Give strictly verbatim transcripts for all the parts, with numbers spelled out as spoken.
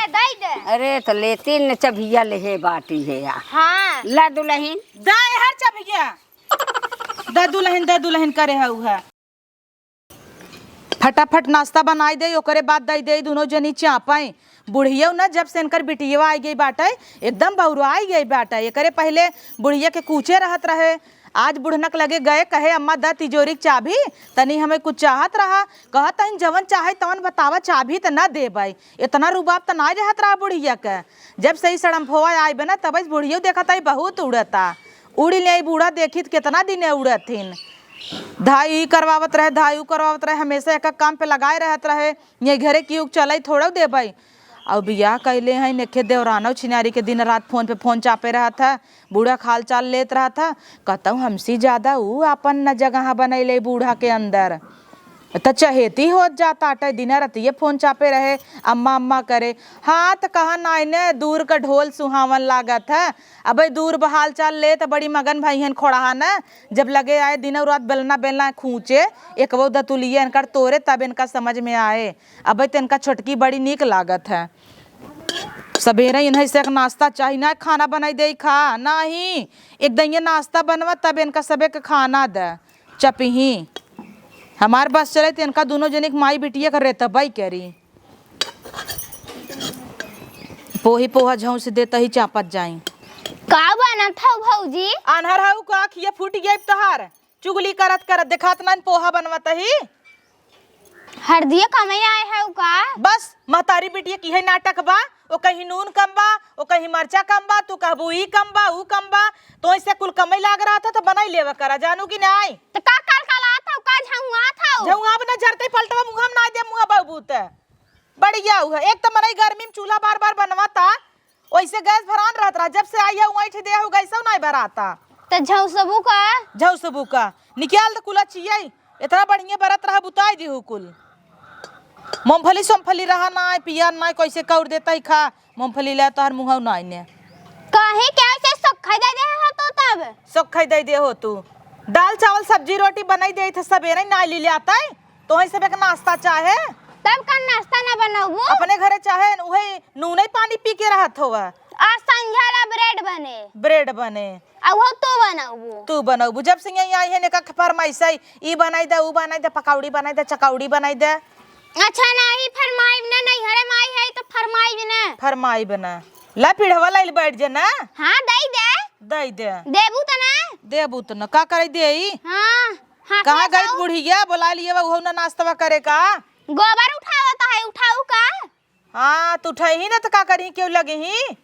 दे दे। अरे, तो लेती न चभिया लेहे बाटी है या। हाँ। ला दुलहिन। दे हर चभिया। दे दुलहिन, दे दुलहिन करे हउ है। फटाफट नाश्ता बनाई दे, ओकरे बाद दे दे दुनो जनी चापई। बुढ़ियो न जब से इनकर बिटिया आई गई बाटे, एकदम बौराई गई बाटे। एकरे पहिले बुढ़िया के कूचे रहत रहे, आज बुढ़नक लगे गए, कहे, "अम्मा, द तिजोरी के चाभी, तनी हमें कुछ चाहत रहा।" कहत हइन, "जवन चाहे तवन बतावा, चाभी त न देबै।" इतना रुबाब त नाय रहत रहा बुढ़िया के। जब से ई सड़म्फोआ आइबे ना, तब से बुढ़ियो देखत आई बहुत उड़ता। उड़ी ले आई बूढ़ा, देखी त कितना दिने उड़त हिन। धाई ई करवावत रहे, धाई ऊ करवावत रहे, हमेशा एक काम पे लगाए रहत रहे। ये घरे की उक चलई थोड़ा देबै। और बियाह कैले हैं, नेखे देवरानो छिनारी के दिन रात फोन पे फोन चापे रहत है, बूढ़ा के हाल चाल लेत रहत है। कहतऊ हमसे ज्यादा ऊ आपन न जगह बनैले बूढ़ा के अंदर। त चहेती होत जात आटे, दिना रतिये फोन चापे रहे, "अम्मा, अम्मा" करे। हाँ, त कहा नाई ने, दूर का ढोल सुहावन लागत है। अबे दूर बहाल चाल ले त बड़ी मगन भइहन खोड़हा न, जब लगे आए दिनौ रात बेलना बेलना खूंचे, एकवो दतुलिया इनकर तोरे, तब इनका समझ में आए। अबे त इनका छोटकी बड़ी नीक लागत है। सबेरे इन्हें से एक नाश्ता चाही, ना खाना बनाई दे खा, नाही, एक दइये नाश्ता बनवा, तब इनका सबे के खाना दे। चपिही। हमार बस चले त इनका दुनो जने के माई बिटिया के रेतबई करी। पोही पोहा झौंस देत ही चापत जाई। का बनत हौ भौजी? आन्हर हौ का, खिया फूट गई तोहार? चुगली करत करत देखात नान पोहा बनवत ही। हरदिया कमे आए हौ का? बस महतारी बिटिया की है नाटक बा, ओ कहीं नून कम बा, ओ कहीं मरचा कम बा, तू कहबू ई कम बा, ऊ कम बा। तो ऐसे कुल कमे लाग रहा था तो बनाई लेवा करा, जानू कि नाई? त का कल कल आत हौ का, झौंआत हौ? झौंआब न झरते पलटवा मुँह में नाई दे, मुँह बाबू त। बढ़िया हुआ, एक त मनई गर्मी में चूल्हा बार बार बनवा ता, ओइसे गैस भरान रहत रहा, जब से आई है, उइठ दे हउ, गैसौ नाई भराता। त झौसबू का? झौसबू का? निकाल त कुला चियै, इतना बढ़िया बरत रहा, बुताई दिहु कुल। मूंगफली सोमफली रहा नाई, पिया नाई, कैसे कौर देता ही खा, मूंगफली ले तोहर मुँहौ नाई ने। कहीं क्या से सोखा दे दे हो तो तब? सोखा दे दे हो तू। दाल चावल सब्जी रोटी बनाई दे थे, सबेरे नाई ले ले आता है। तोहई सबे के नाश्ता चाहे? तब का नाश्ता ना बनौबू? अपने घरे चाहे उहे नूने पानी पी के रहत होवा। आ संझा ला ब्रेड बने। ब्रेड बने। आ वो तू बनौबू? तू बनौबू। जब से यहीं आई है, ने का फरमाइश है, ई बनाई दे, ऊ बनाई दे, पकौड़ी बनाई दे, चकौड़ी बनाई दे। अच्छा, नाही फरमाइब ना, नैहरे माई है तो फरमाइब ना। फरमाइब ना। ला पीढ़वा लाइल बैठ जे ना। हाँ, दई दे। दई दे। देबू त ना। देबू त ना। का करे देई? हाँ। हाँ, कहाँ गई बुढ़िया? बोला लिए बा, उहौ ना नाश्तवा करे का? गोबर उठावत है, उठाऊ का? हाँ, तू उठही ना त का करही, केहू लगही?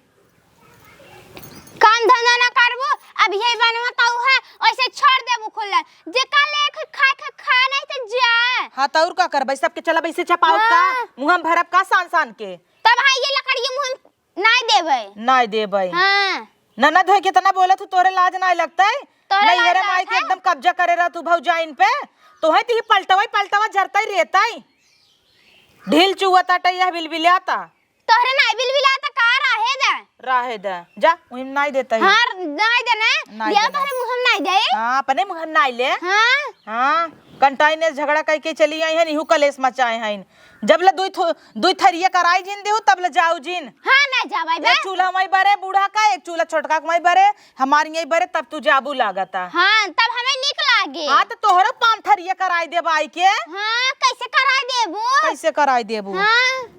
काम धंधा ना करबू, अब ये बनवा तऊ है, ऐसे छोड़ देबू खुला। जे का ले खा, खा, खा, खा नहीं त जा। हाँ, त और का करबै? सबके चलब ऐसे चपाऊ का? हाँ। मुँह में भरब का सान सान के? तब है ये लकड़िया मुँह में नाय देबै। नाय देबै। हाँ। ननद होय कितना बोलत हूँ, तोरे लाज नाय लगतै? तोरे लाज नैहरे माई के लगतै? एकदम कब्जा करे रह तू भौजाइन पे। तोहे तिही पलटवै पलटवा जरतै रेतै। ढील चुअत आटै यह बिलबिलाता। तोहरे नाय बिलबिलाता का, राहे दे। राहे दे। जा, उहिन नाय देतै। हाँ, नाय दे ना। नाय देव दे ना। तोहरे मुँह में नाय दे। हाँ, अपने मुँह में नाय ले। हाँ। हाँ, कंटाई ने झगड़ा कइके चली आई हैं, इहू कलेश मचाए हैं। जब ले दुई थो-, दुई थरिया कराई जिन देहू, तब ले जाऊ जिन। हाँ, ना जाबै बे। एक चूल्हा माई बरे बूढ़ा का, एक चूल्हा छोटका के माई बरे, हमार यही बरे, तब तू जाबू लागता। हाँ, तब हमें निक लागे। हाँ, तो तोहरो पान थरिया कराई देब आई के। हाँ, कैसे कराई देबू? कैसे कराई देबू? हाँ।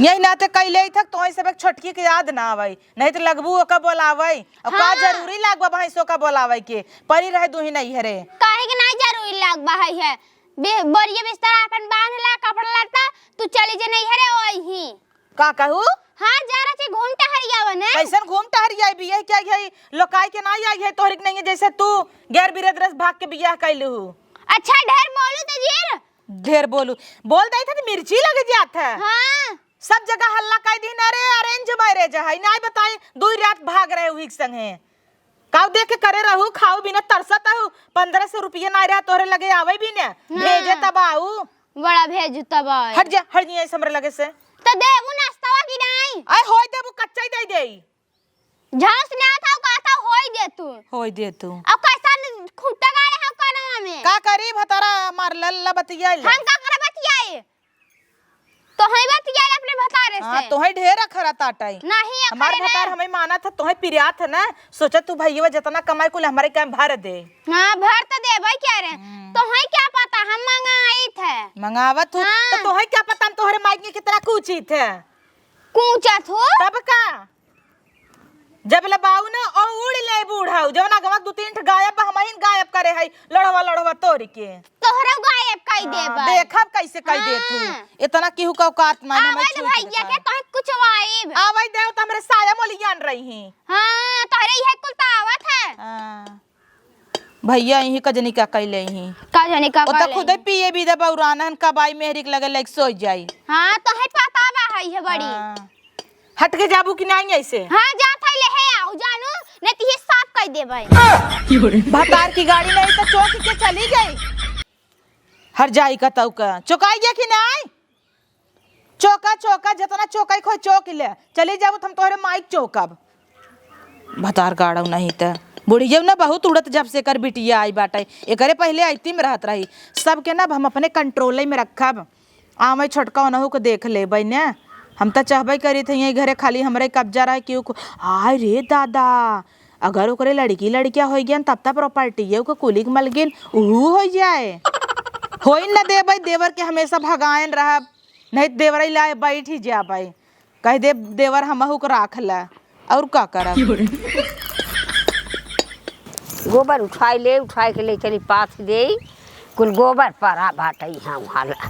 यही नाते कैले ही थक, तोहई सब एक छोटकी के याद ना आवै, नहीं तो लगबू ओका बोलावै। और का हाँ। जरूरी लागबा भैंसो का बोलावै के? परी रहे दुही नैहरे। काहे के नाई जरूरी लागबा है, है? बे-, बोरिया बिस्तर आपन बांध ला, कपड़ा लत्ता, तू चली जे नैहरे ओही। का कहू? हाँ, जरा सी घूम टहरियावा ने। कैसन घूम टहरियाई भी? यही क्या, यही लोकाई के नाई आई है तोहरी के नहीं है, जैसे तू गैर बिरेदरस भाग के बियाह कैलू हूँ। अच्छा, ढेर बोलू तो जीर। ढेर बोलू, बोल दे थे तो मिर्ची लग जात है। हाँ। सब जगह हल्ला कर दी ना रे, arrange marriage है, नाई बताई, दुई रात भाग रहे हुई संगे। काऊ देख के करे रहू, खाऊ बिना तरसत हूँ, पन्द्रह सौ रुपये नाई रहा तोहरे लगे आवै बिना, हाँ। भेजे तब आऊ। बड़ा भेजू तब आए। हट जा, हट जा ऐसे हमरे लगे से। तो देबू नाश्तावा की नाई? आए होई देबू, कच्चा ही दे देई। झांस ना था, का था, होई दे तू। होई दे तू। अब कैसा न-, खूंटा गाड़े हो कानवा में? का करी भतारा मार लल्ला बतियाइल। हम का करे बतियाई? तोहई बतियाइल अपने भतारे हाँ, से। तोहई ढेर अखरा ताटई। नहीं, हमार अखरे भतार ना। हमें मानत है, तोहई पिरियात है ना। सोचा तू भैया जितना कमाई कुल हमारे काम भर दे। हाँ, भर तो देबे क्या रे? हम्म। तोहई क्या पता हम मंगाइत है। मंगावत हो, हाँ। तो तोहई क्या पता हम तोहरे माई के कितना कूचित है। कूचत हो? तब का? जब ले बाऊ ना, ओ उड़ ले बूढ़ाऊ, जवन अगवा दू तीन ठे गायब बा, हमहिन गायब करे हई, लड़वा लड़वा तोड़ के। तोहरा गायब कई हाँ, देबा। देखब कैसे कई देत हूँ। हाँ। इतना केहू का औकात ना, हमें आवाज छूट भैया के। तोहे कुछ वाइब। आवाज देव तो हमरे साया मोलियान रही ही। हाँ, तोहरे इहे कुल तो आवत है। हाँ। भैया इही कजनी का कैले ही। कजनी का ओ तो कैले खुदे ही। पिए भी दे बौरानन, कब आई मेहरी के लगे लेके सोई जाई। हाँ, तोहे पता बा है ये बड़ी। हाँ। हट के जाबू कि नाहीं ऐसे? हाँ, जात है, ले हे आऊ जानू, नहीं तो ये साफ कई देबे। भतार की गाड़ी नहीं तो चौक के चली गई। हर जाई का तऊ का। चौकाई गया कि नाहीं? चौका, चौका, जितना चौकाई खोई चौक ले। चली जाबू तो हम तोहरे माइक चौकब। भतार गाड़ू नहीं त। बुढ़िया ना बहुत उड़त जब से कर बिटिया आई बाटे। एकरे पहले आइती में रहत रही। सबके ना अब हम अपने कंट्रोले में रखब। आवे छोटका ओनहु के देख लेबै ने। हम त चाहबै करी थे यही घरे खाली हमरे कब्जा रहे, केहू को, आय रे दादा, अगर ओकरे लड़की लड़किया होइ गयन तब त प्रॉपर्टी ये ओकर कुलिक मलगिन उहू होइ जाए। होइन न देबै, देवर के हमेशा भगायन रहब, नहीं त देवरै लाए बैठ ही जाबै। कह दे देवर हमहू के राख ला। और का करब? गोबर उठाई ले, उठाई के ले चली पाथ देई। कुल गोबर परा बाटे इहाँ उहाँ ला।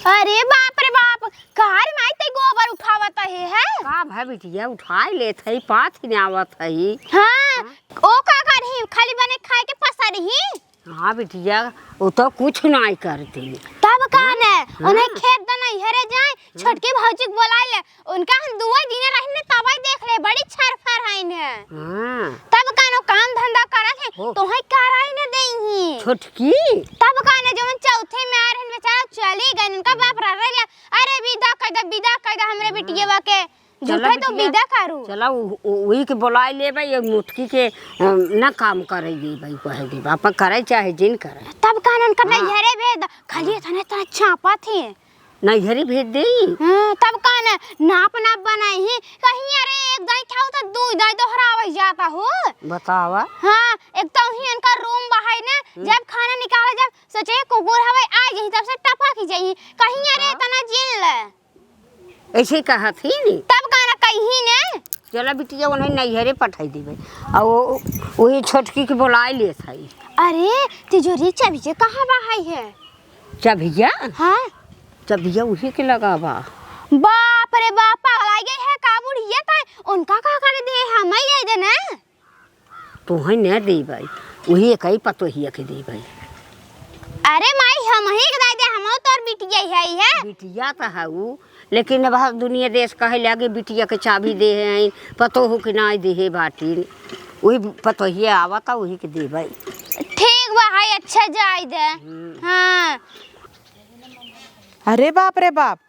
अरे बाप रे बाप, का रे माई ते गोबर उठावत है, है? का भा बिटिया, उठाई लेत है, पाथ ही आवत है। हाँ, हाँ? ओ का करही, खाली बने खाए के पसरही? हाँ बिटिया, वो तो कुछ नाई करती। तब का ने, हाँ। उन्हें खेत द नैहरे जाए, हाँ। छोटकी भौजी के बोलाए ले, उनका हम दुए दिने रहिन ने तबई देख ले, बड़ी छरफर हइन है। हाँ। तब का नो काम धंधा करत है, हो। तोहे कराई ने देई ही। छोटकी? तब का ने, जवन चौथे में आ रहन बेचारा चली गए, उनका बाप रह रहे, अरे विदा कर दे, विदा कर दे हमरे हाँ। बिटियवा के। चला झूठे तो बिटिया, विदा करू। चला उ-, उ-, उही के बोलाए लेबै, ये मोटकी के, अ, ना काम करे देबै, कहे देबै, अपन करे चाहे जिन करे। तब कानन का हाँ। नैहरे भेद, खाली हाँ। इतने इतना चापत ही। नैहरे भेज देई? हाँ, तब कान नाप नाप बनाई ही, कहीं अरे एक दाई खाओ तो दू दाई दोहरावे जाता हो। बतावा। हाँ, एक तो ही इनका रूम बहाई ने, हम्म। जब खाना निकाले जब सोचे कुकुर हवे आ गई तब से टपक ही जाई, कहीं अरे हाँ। इतना जिन ले। ऐसे कहत ही नी। तब का ना कही ने। चला बिटिया, उन्हें नैहरे पठाई देबे। आ वो, वही छोटकी के बोलाए लेत हई। अरे, तिजोरी चाबिया कहाँ बा है? चाबिया? हाँ। चाबिया उही के लगा बा। बाप रे बाप, पगला गए है का बुढ़िया ताई? उनका का करे दे, हमें दे देना। तोहई न देबै, उही एकई पतोहिया के देबै। अरे माई, हमही के दे दे, हमहू तोर बिटिया हई है। बिटिया त हऊ, लेकिन अब हर दुनिया देश कहे लागे बिटिया के चाबी दे हैं, पतोहू के नाई देहे बाटिन। उही पतोहिया आवता, उही के देबै। ठीक बा, हई अच्छा जाई दे। हम्म। हाँ। अरे बाप रे बाप,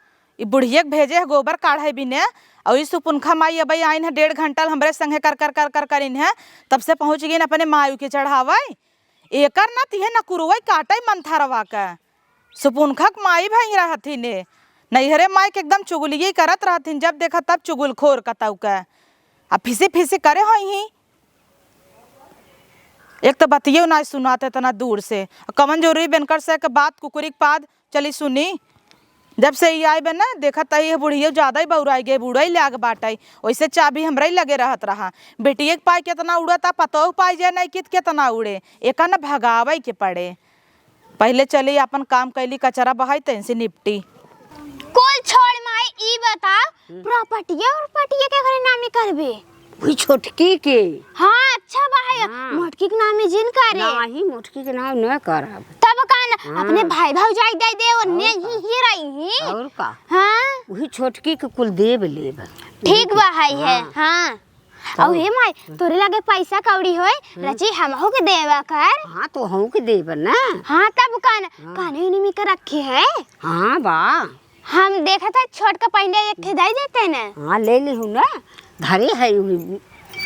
ई बुढ़िया के भेजे है गोबर काढ़े बिने, अउर ई सुपुनखा माई अबई आइन है, डेढ़ घंटा ल हमरे संगे कर, कर, कर, कर करिन है, तब से पहुँच गइन अपने माई के चढ़ावइ। एकर न तिहे नकुरुवइ काटइ मंथरवा के। सुपुनखा के माई भई रहथिन ए, नैहरे माई के एकदम चुगलिये करत रहथिन, जब देखा तब चुगलखोर कतऊ के। आ फिसी फिसी करे होइहीं। एक त बतियो नाहीं सुनात एतना दूर से। कवन जरूरी बेनकर से के बात कुकुरी के पाद चली सुनी। जब से ई आइबे न, देखत हई बुढ़ियो ज्यादा ही बउराइ गए, बूड़इ लाग बाटइ। ओइसे चाबी हमरइ लगे रहत रहा। बेटिये के पाई केतना उड़ता, पतोह पाई जे नाहीं कित केतना उड़े। एका न भगावइ के पड़े। पहिले चली आपन काम कइली, कचरा बहाई, तेन से निपटी। कुल छोड़ माई, ई बताओ, हम्म। प्रॉपर्टिया उर्पटिया केकरे नामे करबे? वही छोटकी के। हाँ, अच्छा बा है। हाँ। मोटकी के नामे जिन करे। नाही, मोटकी के नाम न करब। तब का न, हाँ। अपने भाई भौजाई दे दे, ओन्ने और का? ही, ही रही ही। और का? हाँ। वही छोटकी के कुल देब लेब। ठीक बा है, है, हाँ। हाँ। अउ हे माई, तोरे लगे पैसा कौड़ी होए, हम्म। रची हमहू के देवा कर। हाँ, तो हमहू के देब ना। हाँ, तब कान, हाँ। काने उनी में के रखे है। हाँ, बा। हम देखत है छोट का पहले एक ठे दे देते न। हाँ, ले लिहू ना। धरे है उही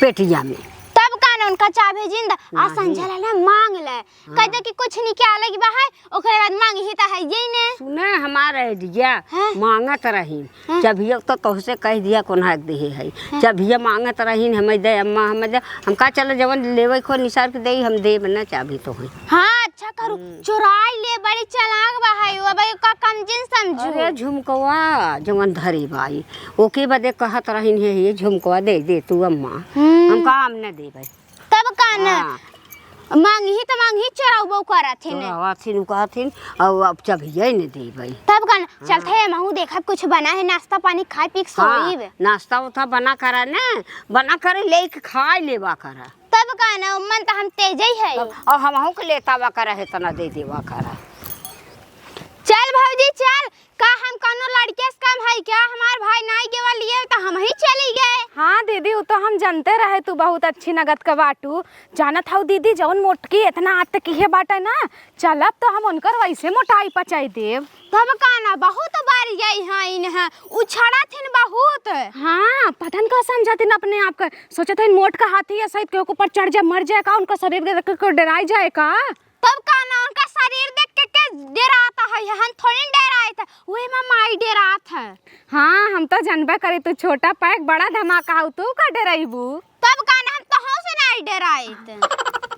पेटिया में। तब कान उनका चाबी जिन द, आ नहीं। संझा ला ना मांग ले। हाँ। कह दे कि कुछ निकाले के बा है, ओकरे बाद मांगही त है ये ने। सुना हमार idea, हाँ। मांगत रहीन। हाँ। चाबिया तो तोहसे कह दिया कोना के देहे है। हाँ। चाबिया मांगत रहीन, हमें दे अम्मा, हमें दे। हम कहा चलो जवन लेवे को निसार के देई, हम देब ना चाबी तोहई। हाँ, अच्छा करू, हम्म। चोराई ले, बड़ी चालाक बा है, वो भाई का कम जिन समझू। अरे झुमकवा जवन धरी बाई, ओके बदे कहत रहीन है, ये झुमकवा दे दे तू अम्मा। हम्म। हम कहा हम ना देबै। तब का न? हाँ। मांगही त मांगही, चोरउबो करत हिन। चोरावत हिन, उ कहत हिन, अउ अब चबिये न देबै। तब का न? हाँ। चलत है, महू देखब कुछ बना है, नाश्ता पानी खाए पी के हाँ, सोइब। नाश्ता उस्ता बना करा न, बना करे लेके खाए लेवा करा। तब का न, मन त हम तेजै है। तब, अउ हमहू के लेतावा करा है, तना दे देवा करा। चल भौजी, चल, का हम कौनो लड़के से कम है क्या? हमार भाई नाई गेवा लिए तो हम ही चली गए। हाँ दीदी, उ तो हम जनते रहे तू बहुत अच्छी नगद के बाटू। जानत हऊ दीदी, जौन मोटकी इतना आत किहे बाटे ना, चलब तो हम उनकर वैसे मोटाई पचाई देब। तब का ना, बहुत बार गई हैं इन्हें, उछड़त हिन बहुत। हाँ, पता न का समझत हिन अपने आप के, सोचत हिन मोट का हाथी या शायद केहू के ऊपर चढ़ जाए, मर जाए का, उनका शरीर देख के कोई डराई जाए का? तब का ना, उनका शरीर देख के, के डेरात है, हम थोड़ी डेरात है, वही में माई डेरात है। हाँ, हम तो जनबे करी, तू छोटा पैक बड़ा धमाका हऊ, तू का डेराइबू? तब का ना, हम तोहू से नहीं डेराइत।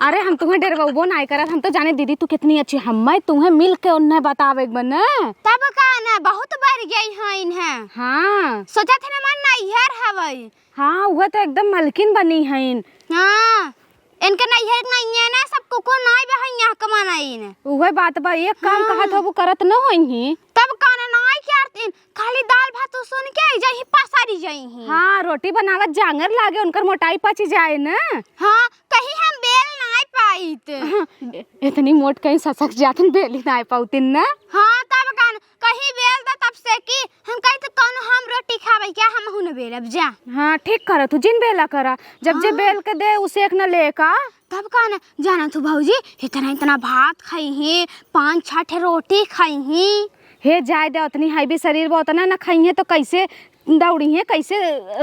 अरे, हम तुम्हें डेरवाबो नहीं करत, हम तो जाने दीदी तू कितनी अच्छी, हमें तुम्हें मिल के उन्हें बतावे के बने। तब का ना, बहुत बार गई हैं इन्हें। हाँ। सोचत है ना, मन नैहर हवई। हाँ, वह तो एकदम मलकिन बनी हैं। हाँ। इनके नैहर के नहीं है ना, सब कुकुर नाई बा है यहाँ कमाना ही ने। उहे बात बा, एक काम हाँ। कहत हो, वो करत न होइहीं। तब काना नाई करतीन, खाली दाल भात सुन के आई जाई, पसारी जाई ही। हाँ, रोटी बनावत जांगर लागे, उनकर मोटाई पची जाए न। हाँ, कहीं हम बेल नाई पाइत। हाँ, ए-, इतनी मोट कहीं ससक जातिन, बेली नाई पाउतिन न। हाँ, तब कान कहीं बेल द तब से कि हम कही तो कौन हम रोटी खावे क्या, हम हूं न बेलब जा। हाँ, ठीक करत हूँ, जिन बेला करा, जब जे हाँ। बेल के दे उसे एक न ले का। तब का न जाना तू भौजी, इतना इतना भात खाई ही, पाँच छह ठे रोटी खाई ही। हे जाए दे, उतनी heavy शरीर बा, उतना न खाई है तो कैसे दौड़ी है, कैसे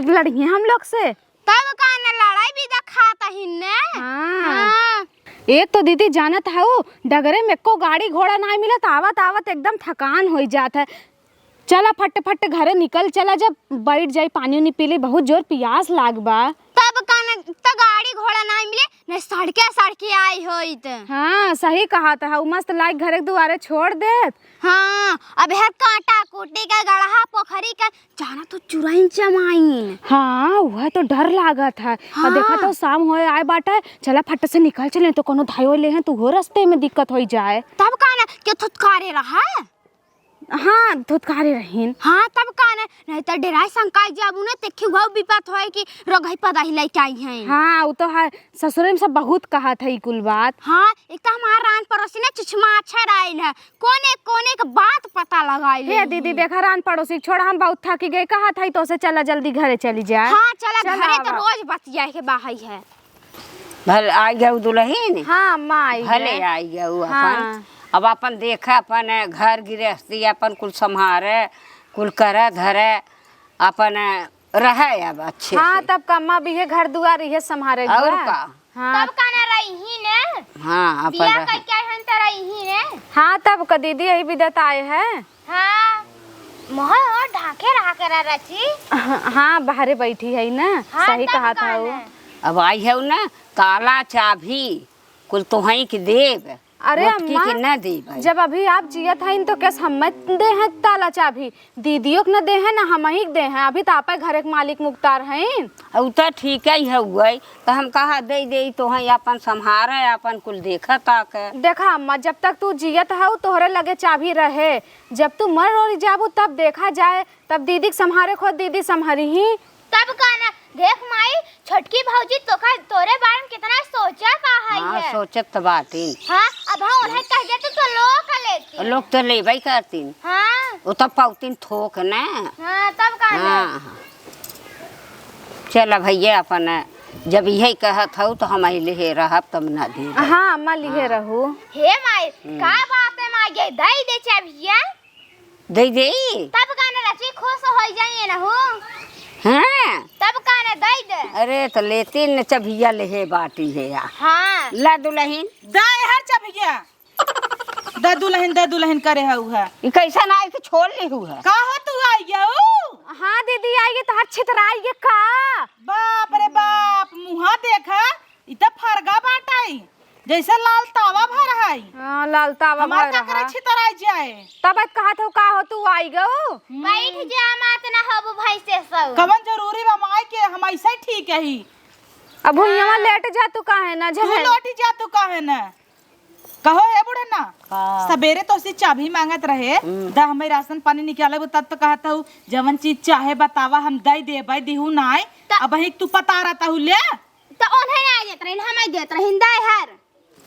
लड़ी है हम लोग से? तब का न लड़ाई भी दिखात ही ने। हाँ। हाँ। एक तो दीदी जानत हऊ, डगरे में एको गाड़ी घोड़ा नाई मिलत, आवत आवत एकदम थकान होई जात है। चला फट फट घरे निकल चला, जब बैठ जाई पानी उनी पी ली, बहुत जोर पियास लाग बा। तब का न त गाड़ी घोड़ा नाई मिले, न सड़के सड़के आई होइत। हाँ, सही कहत हऊ, मस्त लाइक घरे के दुआरे छोड़ देत। हाँ, अब है काटा कूटी का गड़हा पोखरी का जाना तो चुराइन चमाइन। हाँ, वह तो डर लागत है। हाँ। और देखा तो शाम होए आए बाटे, चला फट से निकल चले, तो कोनो धाई ले हैं, तो वो रास्ते में दिक्कत होई जाए। तब का ना, के थुतकारे रहा? हाँ, थुतकारे रहीन। हाँ, तब का ना, नहीं तो डेराई संकाई जाबू ना, ते खिवाऊ विपत होए कि रोगही पदाही लेके आई हैं। हाँ, वो तो है, ससुरे में सब बहुत कहत है ई कुल बात। हाँ, एक तो हमार रान पड़ोसी ना चुचमाछर आइल है, कोने कोने के बात पता लगाई हे ले दीदी, ही। देखा रान पड़ोसी छोड़ा, हम बहुत थकी गए, कहत है तो से चला जल्दी घरे चली जाए। हाँ, चला चला घरे तो आवा। रोज बतियाए के बाहई है। भले आई गऊ दुलहिन। हाँ, अम्मा आई भले गए। आई गऊ अपन। हाँ। अब अपन देखे, अपन घर गृहस्थी अपन कुल संभारे, कुल करे धरे, अपन रहे अब अच्छे हाँ, से। तब का अम्मा भी है घर दुआर इहे संभारे और बा। का? हाँ। तब का ना रही ही ने? हाँ, अपन बियाह रहे। कइके आई हन त रही ही ने? हाँ, तब का दीदी यही बिदत आए हैं। हाँ, मोहर और ढाके रहा करा रची। हाँ, बाहरे बैठी है ना, हाँ, सही तब कहा का था वो। ना? अब आई है ना, ताला चाभी कुल तोहई के देब। अरे मोटकी अम्मा, के ना देब भाई। जब अभी आप जियत हईन तो कैसे हम दे हैं ताला चाभी? दीदियों के न दे हैं, ना हम ही के दे हैं। अभी तो आपे घरे के मालिक मुख्तार हैं। उ तो ठीक ही है हुए, तो हम कहा दे दे तो हैं, अपन संभारे, अपन कुल देखा ताके। देखा अम्मा, जब तक तू जियत हऊ, तोहरे लगे चाबी रहे। जब तू मर ओरी जाबू, तब देखा जाए, तब दीदी के संभारे खो, दीदी संभारी ही। तब का ना, देख माई, छोटकी भौजी तोका, तोरे बारे में कितना सोचा का है हाँ, है। सोचत तो बातिन। हाँ, अब हम उन्हें कह देते तो लोग का लेती। लोग तो लेबे करतीन। हाँ। वो तो पाउतीन थोक ना। हाँ, तब का ना। हाँ, हाँ। चल भैया, अपन जब यही कहत हऊ तो हम ही लिहे रहब, तब ना दे। हाँ, अम्मा लिहे हाँ। रहू। हे माई, हम्म। का बात है माई, ये दई दे चाबिया। दे दे। तब का ना रची खुश हो जाइए ना हो। हाँ। तब का ना दई दे। अरे, त लेती न चभिया लेहे बाटी है या। हाँ। ला दुलहिन। दा एहर चभिया। दा दुलहिन, दा दुलहिन करे हउ है। ई कैसन आई के छोड़ लिहू है? का हो तू आई गऊ? हाँ दीदी, आई गे तोहर छितराई गे का? बाप रे बाप, मुहा देखा, ई त फरगा बाटइ, जैसे लाल तावा भर है। हाँ, लाल तावा हमार भर का करे है। छितराई जाए। तब कहत हो का हो तू आई गऊ? बैठ जा, मात ना होबू भैंसे सौ। कवन जरूरी बा माई के, हम ऐसे ही ठीक ही। अब भुइयाँ हाँ। लेट जा तू काहे ना तू झगड़। लौटी जा तू काहे ना। कहो हे बूढ़ा ना, का? सबेरे तोसे चाभी मांगत रहे, हम्म। द हमें राशन पानी निकाले, तब तो कहत हूँ, जवन चीज चाहे बतावा, हम दे देबै, दिहू नाय। त अब ही तू पता रहता हूँ ले। त ओन्हे ना देत रहिन, हमें देत रहिन, दे हर।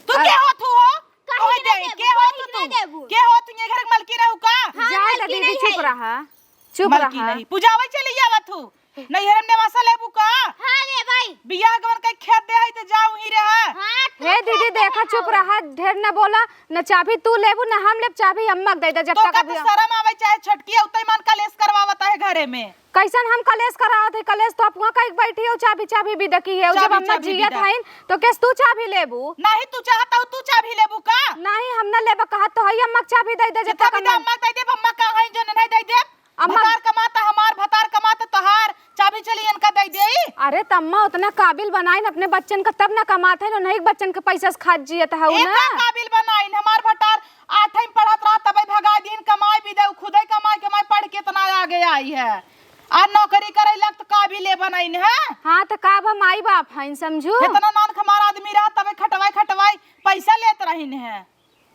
तू अरे। के होत हू हो? कहीं ओए ना दे, देबू, के होत कहीं तू? ना देबू। के होत तू? ये घर के मलकिन रहू का? हाँ, जाए मलकिन दीदी, नहीं चुप है। रहा, चुप मलकिन रहा। नहीं। पूजावे चली आवत हूँ। नैहर में नेवासा लेबू का? हाँ, लेबै। बियाह गवन के खेत दे है तो जा वहीं रहा। हाँ, हे दीदी, देखा, चुप रहा, ढेर न बोला। न चाभी तू लेबू, न हम लेब चाभी, अम्मा के दे दे, जब तो तक का अभी तो शरम आवे, चाहे छोटकी है, उतई मन कलेश करवावत है घरे में। कैसन हम कलेश करावत है? कलेश तो अपना कहीं बैठी हो, चाभी, चाभी भी देखी है। जब चाभी, अम्मा चाभी भी जियत दा। हईन, तो केस तू चाभी लेबू? नहीं, तू चाहता हो, तू चाभी लेबू का? नहीं, हम न लेबा, कहत तो हई, अम्मा के चाभी दे दे, जब जितना तक भी अम्मा अम्मा के दे देब, अम्मा का हईन जो नहीं दे देब। अम्मा भतार कमाता हमार, भतार कमाता तोहार, चाभी चली इनका दे देई। अरे त अम्मा उतना काबिल बनाइन अपने बच्चन का, तब ना कमात है, नहीं बच्चन के पैसा से खात जियत हऊ एक ना। का काबिल बनाइन, हमार भतार आठवीं में पढ़त रहा, तबे भगा दीन, कमाई भी दे, खुदे कमाई, कमाई पढ़ के इतना आगे आई है। आ नौकरी करे लग तो काबिले बनाइन है। हाँ, त का बा, माई बाप हईन, समझू। इतना नान हमार आदमी रहा, तबे खटवाई, खटवाई पैसा लेत रहिन है।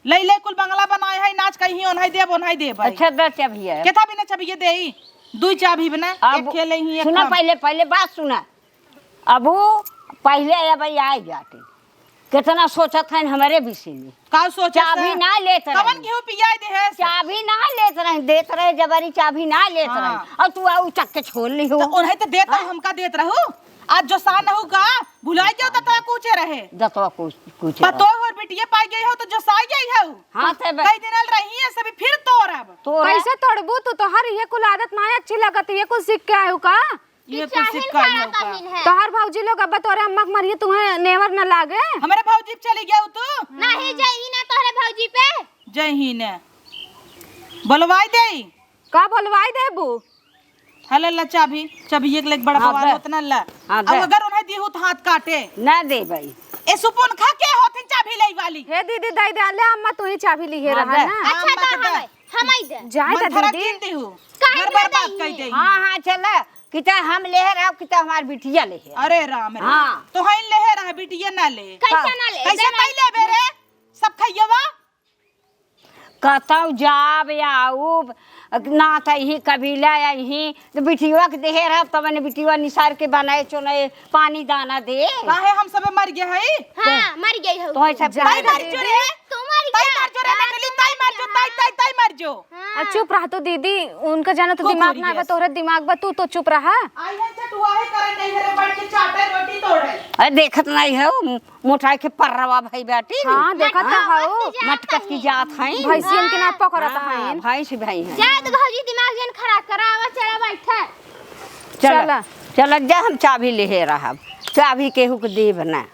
ले, ले, कुल बंगला बनाए है, नाच कहीं ओन्हाई देब, ओन्हाई देब है। अच्छा, दस चाभी है। केथा बिना चाभी ये देई? दुई चाभी बिना, अब एक खेले ही, एक सुना, हम। पहले, पहले बात सुना। अबू पहले अब आई जाते। कितना सोचत हैं हमारे विषय में। का सोचत चाभी है? ना लेत कवन रहे। घिउ पियाई दे है? चाभी ना लेत रहे, देत रहे जबरी, चाभी ना लेत हाँ। रहे। और तू आऊ चक के छोड़ ली हो। तो ओन्हाई तो देता हाँ? हमका देत रहू। आज जो सान रहू का, भुलाई गयो दतवा कूचे रहे। दतवा कूच-, कूचे रहे। पतोह और बिटिया पाई गई हो तो जो साई गई हो। हाँ, ते बे- कई दिन आल रही है सभी फिर तोड़ब। तोड़ा। कैसे तोड़बू तू? तोहर ये कुल आदत ना अच्छी लगत, ये कुल सीख के आयु का? ये कुल सीख के आयु का? तोहर भौजी लोग अब तोरे अम्मा के मरिए तुम्हें नेवर न लागे। हमारे भौजी पे चली गया तू? नहीं जाई ना तोहरे भौजी पे। जय ही ने। बोलवाई देई। का बोलवाई देबू? हला ला चाभी, चाभी एक लेके बड़ा हाँ, बवाल दे। होत ना ला। हाँ, अब दे। अगर उन्हें दी हो तो हाथ काटे। ना दे भाई। ए सुपुन खा के होत है चाभी लई वाली। हे दीदी, दे दे, ले अम्मा तू ही चाभी ली है हाँ, रहा दे। ना। अच्छा, अम्मा तो के दे। हमाई, हमाई दे। जाए मन तो धरा दीदी। कीन दी हो। काहे घर ना बर्बाद दे कर ही? दे। हाँ, हाँ, चला। किता हम ले रहा, किता हमार बिटिया ले है। अरे राम रे। हाँ। तो हइन ले रहा, बिटिया ना ले। कैसे ना ले? कैसे दे तई ले बे रे? सब खइयवा। कतौ जाब आउब, ना त इही कबीला अइही, त बिटियवा के देहे रहब, तब ने बिटियवा निसार के बनाए चुनाए पानी दाना दे। काहे हम सबे मर गए हई? हाँ, मर गई हऊ। तोहे सब तई मर जो रे। तू मर तई गया। मर जो रे, नटली, तई मर जो, तई, तई, तई मर जो। हाँ। आ, चुप रह तो दीदी, उनका जाना तो खूब दिमाग मर ना गया। बा, तोहरे दिमाग बा, तू तो चुप रहा। आई है चटुआ है करे नहीं हरे बैठ के चाटे रोटी तोड़े। अरे देखत नहीं है, मोटाई के पर्रवा भई बाटी। हाँ, देखत तो हाँ, हऊ। मटकत की जात हई। भैंसियन के ना पकड़त हाँ, हईन। भैंस भई हैं। जाए तो भौजी दिमाग जन खराब करा, आवा चला बैठे। चला, चला। चला जा, हम चाभी लेहे रहब। चाभी केहू के देब ना।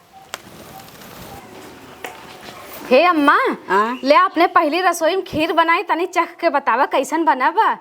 हे अम्मा, हाँ? ले अपने पहली रसोई में खीर बनाई, तनी चख के बतावा कैसन बना बा?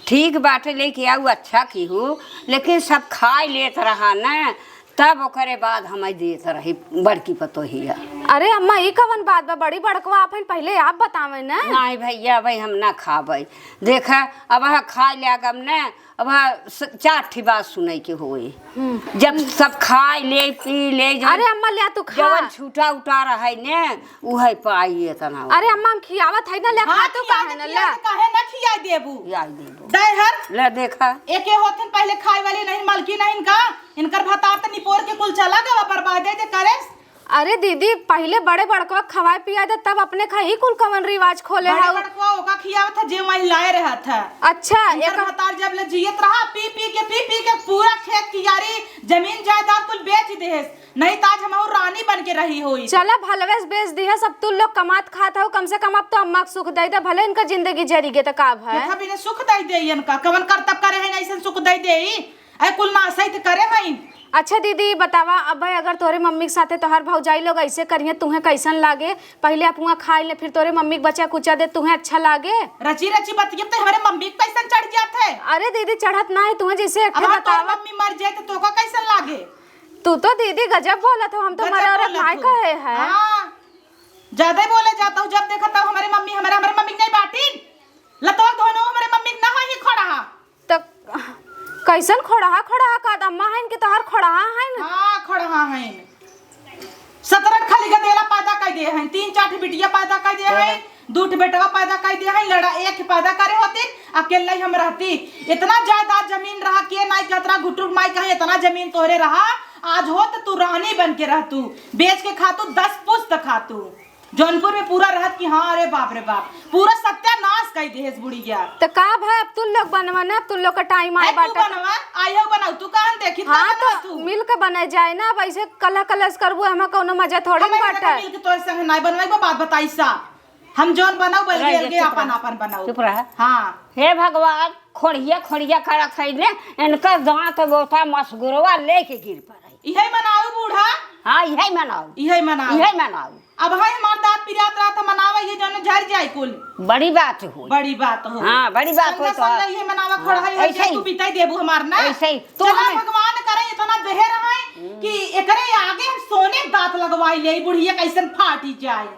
ठीक बाटे, लेके आऊ, अच्छा किहू, लेकिन सब खाए लेत रहा न, तब ओकरे बाद हमें देत रही बड़की पतोहिया। अरे अम्मा, ई कवन बात बा? बड़ी बड़कवा आपन पहिले आप बतावे न। नहीं भैया, भाई हम ना खाबे। देखा, अब वह खाए लागब न, अब वह स-, चार ठी बात सुने के होए। हम्म। जब सब खाए ले, पी ले, जब अरे अम्मा, ले तू खा। जवन छूटा उटा रहे न, उहे पाई एतना। अरे अम्मा, हम खियावत है ना, ले हाँ, खा तू खिया काहे दे, ना, खिया ले। दे, काहे ना खिया देबू? खिया देबू। दे हर। ले देखा। एके होथिन पहले खाए वाली नहीं, मलकी नहीं इनका, इनकर भतार त निपोर के कुल चला गवा, बर्बादे दे करे। अरे दीदी, पहले बड़े बड़कवा खवाए पिया दे, तब अपने खाई, कुल कवन रिवाज खोले बड़े हऊ। बड़कवा ओका खियावत था, जे वहीं लाए रहा था। अच्छा, इनकर एक भतार जब ले जियत रहा, पी पी के, पी पी के पूरा खेत कियारी, जमीन जायदाद कुल बेच देहेस। नहीं त आज हमहू रानी बन के रही होई। चला भलवेस बेच दिहस, अब तू लोग कमात खात हऊ, कम से कम अब तो अम्मा के सुख दे दे, भले इनका जिंदगी जरी गे त का भय? केथा बिना सुख दे दे इनका, कवन करतब करे है ऐसन सुख दे दे ई? ए, कुल नासई त करे हईन। अच्छा दीदी, बतावा, अब अगर तोरे मम्मी के साथे तोहार भौजाई लोग ऐसे करिहें, तुहें कैसन लागे? पहिले आप हुआं खाई ले, फिर तोरे मम्मी के बचा कुचा दे, तुहें अच्छा लागे? रची रची बतियब त हमरे मम्मी के कैसन चढ़ जात है? अरे दीदी, चढ़त ना है तुहें, जैसे एक अब ठे हाँ, तोर बतावा। मम्मी मर जाए त तोका कैसन लागे? तू तो दीदी गजब बोलत हो, हम तो गजब मरे औरत बोलत नाय हो। कहे है। हाँ, ज्यादा ही बोले जाता हूँ। जब देखा तब हमरे मम्मी, हमरे, हमरे मम्मी के नहीं बाटी। लतवा धोनो हमरे मम्मी के ना होई खोड़ा। त कैसन खोड़हा, खोड़हा का अम्मा हइन कि तोहार खोड़हा हइन? हाँ, खोड़हा हइन। सतरठ खाली गदेला पैदा कर दे हइन, तीन चार ठे बिटिया पैदा कर दे हइन, दू ठे बेटवा पैदा कर दे हइन, लड़ा एक पैदा करे होती, अकेले ही हम रहती। इतना जायदाद जमीन रहा, के नाई कहत रहा, घुटुर माई कहे, इतना जमीन तोहरे रहा, आज होत तू रानी बन के रहतू, बेच के खातू, दस पुस्त खातू। जौनपुर में पूरा रहत कि हाँ, अरे बाप रे बाप, पूरा सत्यानाश कर देहेस बुढ़िया। त का भाई, अब तुम लोग बनवा ना, अब तुम लोग का टाइम आए ए, तू बाटा। बनवा, आइयो बनाऊ, तू काहन देखी, हाँ, बनवा तो तू। मिल के बनाए जाए ना, अब ऐसे कलह कलश करबू, हमें कौनो मजा थोड़ी हमें बाटा। मिल के तोरे संग नाई बनवाई, बात बताई सा। हम जौन बनाऊ, बल्कि रह अलगे जा, चुप अपन, रह। अपन बनाऊ। चुप रह। हाँ। हे भगवान, खोड़िया, खोड़िया करत है ने, इनका दांत बोता मसगुरवा लेके गिर पड़े। इहे मनाऊ बूढ़ा। हाँ, इहे मनाऊ। इहे मनाऊ। इहे मनाऊ। अब है हमार दांत पिरात रहत है, मनावा ये जौन झर जाए कुल। बड़ी बात हो। बड़ी बात हो। हाँ, बड़ी बात हो संगे तो। संगे इहे मनावा, खड़ा है, ऐसे ऐसे ही। तू बिताई देबू हमार ना। ऐसे ही। तू चला हमें भगवान करे इतना देहे रहे कि एकरे आगे हम सोने के दांत लगवाई ले, बुढ़िया कैसन फाटी जाए।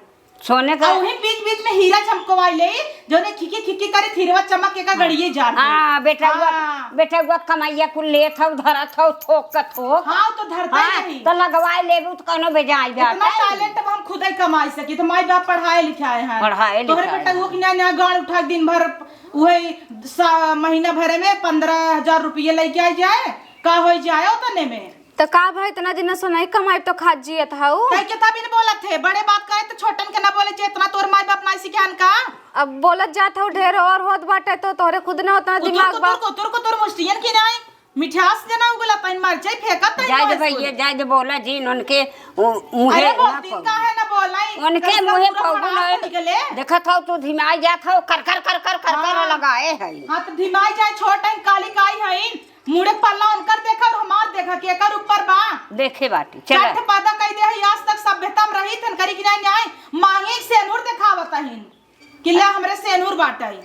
सोने का। आ वही बीच बीच में हीरा चमकवाई ले, जौने खिकी खिकी करे, हीरवा चमक के का हाँ। गड़िए जान हाँ, बेटा हुआ, हाँ। बेटा हुआ कमाइया कुल लेत हौ, धरत हौ, थोकत हौ। हाँ, तो धरता हाँ, ही नहीं। तो लगवाई लेबू तो कौनो बेजाय इतना जाता है। टैलेंट अब हम खुद ही कमाई सकी, तो माई बाप पढ़ाए लिखाए हैं। पढ़ाए तोहरे लिखाए बेटा हैं। हुआ कि ना, ना गाड़ उठा के दिन भर वही सा-, महीना भरे में पन्द्रह हजार रुपये लेके आ जाए, का हो जाए उतने में? त का भाई, इतना दिन से नहीं कमाई तो खात जियत हऊ। तै के तभी न बोलत है, बड़े बात करे तो छोटन के ना बोले जे, इतना तोर माई बाप नाई सिखान का? अब बोलत जात हऊ ढेर और होत बाटे तो तोहरे खुद ना उतना कुतुर, दिमाग कुतुर, बा। कुतुर, कुतुर मुस्टियन की नाई, मिठास जना उगला तैन मर जाई, फेंकत तैन जाए दे मार भैया, स्कूल। जाए दे, बोला जिन उनके उ-, मुहे अरे ना बोलती कहू। काहे ना बोलाई? उनके कैसे मुहे पूरा कहू भड़ास ना। निकले? देखत हऊ तू धिमाई जात हऊ, कर, कर, कर, कर, कर, कर हाँ। लगाए है। हाँ, तो धिमाई जाए, छोट है, काली काई है। मुड़े पल्ला उनकर देखा और हमार देखा, केकर ऊपर बा? देखे बाटी, चला। चार ठे पैदा कई दे हई, आज तक सभ्यता में रही थन, करी कि नाई न्याय? मांगे एक सेनुर देखावत हईन कि ले हमरे सेनुर बाटई।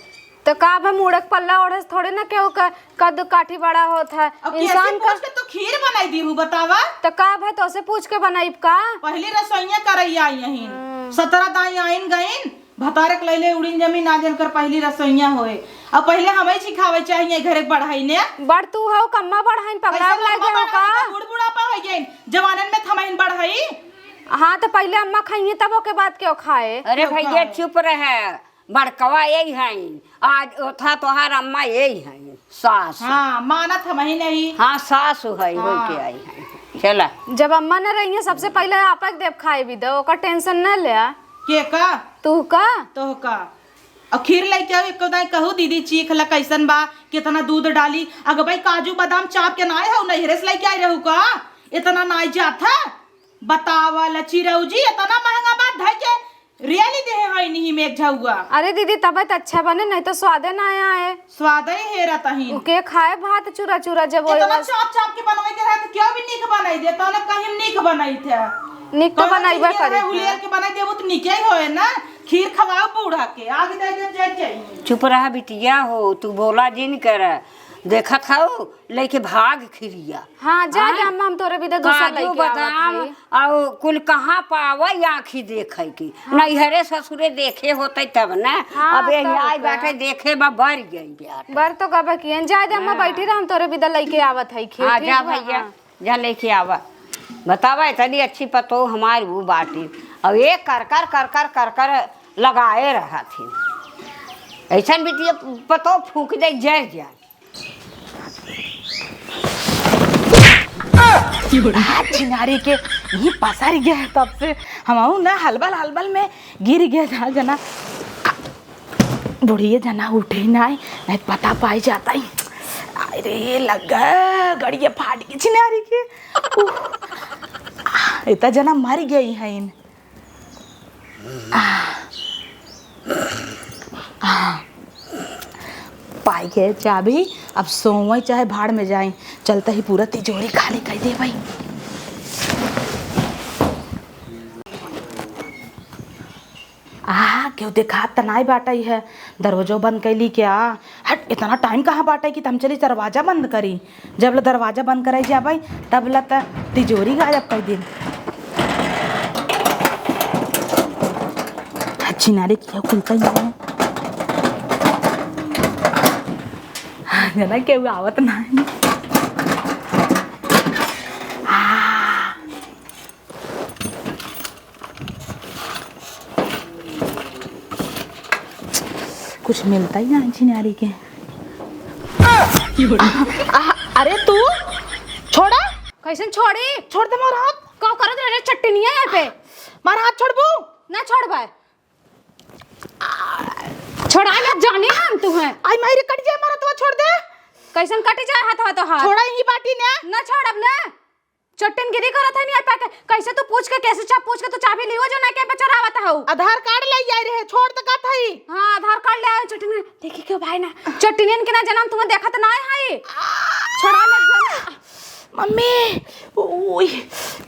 त का भा मुड़क पल्ला ओढ़े से थोड़े ना केहू का कद काठी बड़ा होत है। अब इंसान कैसे का पूछ के तू खीर बनाई दी हूँ, बतावा? त का भा तोसे पूछ के बनाइब का? पहली रसोइया करैया आई यहीं। हम्म। सतरा दाई आइन गइन, भतारे के लैले उड़ीन जमीन, आज इनकर पहली रसोइया होए। अब पहिले हमें सिखावे चाहिए घरे के बढ़ाई ने। बड़ तू हऊ, कम्मा बढ़ाइन, पगला कैसे उगला लम्मा गए हो बढ़ाई का? तो बूढ़ बुढ़ापा हो गए, जवानन में थमाइन बढ़ाई। हाँ, तो पहिले अम्मा खाइए, तब ओके बाद क्यों खाए? अरे क्यों भैया, खाए? चुप रहे, बड़कवा यही हैं, आज ओथा तोहार अम्मा यही हैं, सास। हाँ, मानत हम ही नहीं। हाँ, सास है, होई हाँ। के आई हैं। चला। जब अम्मा न रही है, सबसे पहिले आपक देब खाए भी दो, ओकर टेंशन न ले। के का? तू का? तो का? और खीर लेके आओ, एक दाई कहू, "दीदी, चीख ला, कैसन बा, कितना दूध डाली?" अग भाई, काजू बादाम चाप के नाय हो, नैहरे से लेके आई रहू का? इतना नाय जात है? बतावा ला चिरौजी, इतना महंगा बात धइ के रेली देहे है नहीं में एक झउआ। अरे दीदी, तबीयत अच्छा बने, नहीं तो स्वादे ना आए। स्वादे हेरत ही। ओके खाए भात चूरा चूरा जब वही इतना बस। चाप चाप के बनवे के रहे तो क्यों भी नीक बनाई दे, तने कहीं नीक बनाई थे। नीक तो कौनो बनाइबे चीज के रहे, करी। हुलियर के बनाई देबो तो नीके ही होए ना। खीर खवाओ बूढ़ा के, आगे दे दे, जाए जाए। चुप रहा बिटिया हो, तू बोला जिन कर। देखत हऊ, लेके भाग खिरिया। हाँ, जा हाँ? दे अम्मा, हम तोरे बिदा दूसरा काजू, लइके आवत बादाम, हई। अउ कुल कहाँ पावै आँखी देखै की? हाँ। नैहरे ससुरे देखे होतै तब न। हाँ, अब यही तब आई का? बाटे देखे बा, बर गई बाटे। बर तो गबे कियन, जा दे अम्मा, हाँ। बैठी रह, हम तोरे बिदा लइके आवत हई खीर, हाँ, ठीक जा बा? भैया, हाँ। जा लेके आवा। बतावा, इतनी अच्छी पतोह हमार ऊ बाटी। अब ये कर कर, कर कर, कर कर लगाए रहत ही। ऐसन बिटिया पतोह फूँक दे, जर जाए। आ, छिनारी के यहीं पसर गया है तब से। हमहू ना हलबल हलबल में गिर गया था जना। बुढ़िए जना उठे ना, नहीं तो पता पाई जाता ही। अरे लगा गड़िया फाट के छिनारी के। उह, आ, इतना जना मर गई है इन। आ, आ, पाई के चाबी, अब सोवई चाहे भाड़ में जाई, चलते ही पूरा तिजोरी खाली कर देबई। आ, केहू देखात त नाई बाटई है, दरवाजो बंद कैली क्या? हट, इतना टाइम कहाँ बाटई कि त हम चली दरवाजा बंद करी? जब ले दरवाजा बंद कराई जाबई, तब ले त तिजोरी गायब कर दिन। छिनारे किया खुलता ही नहीं है। हाँ, जना केहू आवत ना है। आ। कुछ मिलता ही ना है छिनारी के। आ, आ, अरे तू छोड़ा। कैसन छोड़ी? छोड़ दे मोर हाथ। का करत रहे चट्टनिया यहाँ पे? मार हाथ छोड़बू? ना छोड़बे। छोड़ा ना जानी हम तुम्हें। आई माई रे, कट जाए मारा तो छोड़ दे। कैसन कट जाए हाथ, हाथ, हाथ? छोड़ा यही बाटी ने। ना छोड़ब ना। चट्टनगिरी करत है नहीं, आई पाके। कैसे तू पूछ के, कैसे चा-, पूछ के तू चाबी लियो जो ना के पे चोरावत हऊ? आधार कार्ड ले आई रहे, छोड़ त का थई? हाँ, आधार कार्ड ले आए चट्टन। देखी क्यों भाई ना, चट्टनियन के ना जनम तुम्हें देखत ना है। छोड़ा ना जाना। मम्मी, ओई,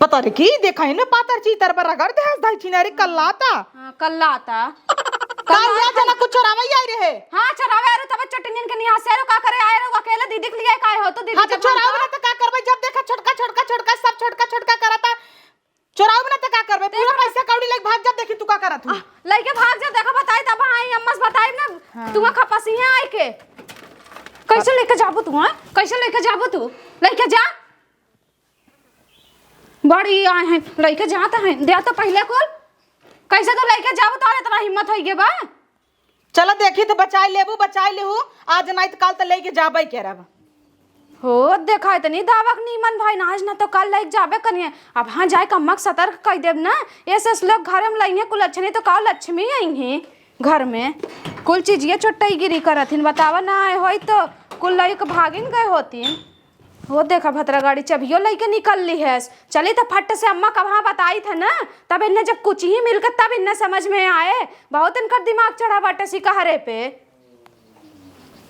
पता रे की देखा है ना पातर चीतर पर रगड़ दे हंस धाई छिनारी कल्लाता। हाँ, कल्लाता। कल्लाता। जना कुछ चोरावे आई रहे। हाँ, चोरावे आ रहे तब चट्टनियन के निहार से आए रहो, का करे आए रहो, अकेले दीदी के लिए काहे हो तो दीदी हाँ, तो जब चोरावे ना तो का करबे, जब देखा छोटका, छोटका, छोटका, सब छोटका, छोटका करता। चोरावे ना तो का करबे, पूरा पैसा कौड़ी लेके भाग जा, देखी तू का करत हूँ। आ, लइके भाग जा, देखा बताई तब आई, अम्मा से बताई ना, हाँ। तू खपसिया आई के। कैसे लेके जाबू तू, हाँ? कैसे लेके जाबू तू? लइके जा। बड़ी आए हैं, लइके जात हैं, दे तो पहिले कुल। कैसे तू लइके जाबू, तोहरे इतना हिम्मत होई गे बा? चला देखी तो बचाई लेबू, बचाई लेहू, आज नाई तो काल तो लेके जाबे करब। हो, देखा इतनी दावक नीमन भाई ना, आज ना तो काल लेके जाबे करिए। अब हाँ जाए कम्मक सतर्क कई देब ना, ऐसे लोग घर में लइहे कुल लक्ष्मी तो का लक्ष्मी आई हैं घर में। कुल चीजिए चोट्टईगिरी करत हिन, बतावा ना आए होई तो कुल लइके भागिन गए होतीन। हो देखा, भतरा गाड़ी चबियो लइके निकल ली है। चली त फट से अम्मा का वहाँ बताई थे ना, तब इन्हें जब कुछ ही मिल के तब इन्हें समझ में आए। बहुत इनकर दिमाग चढ़ा बाटे सिकहरे पे।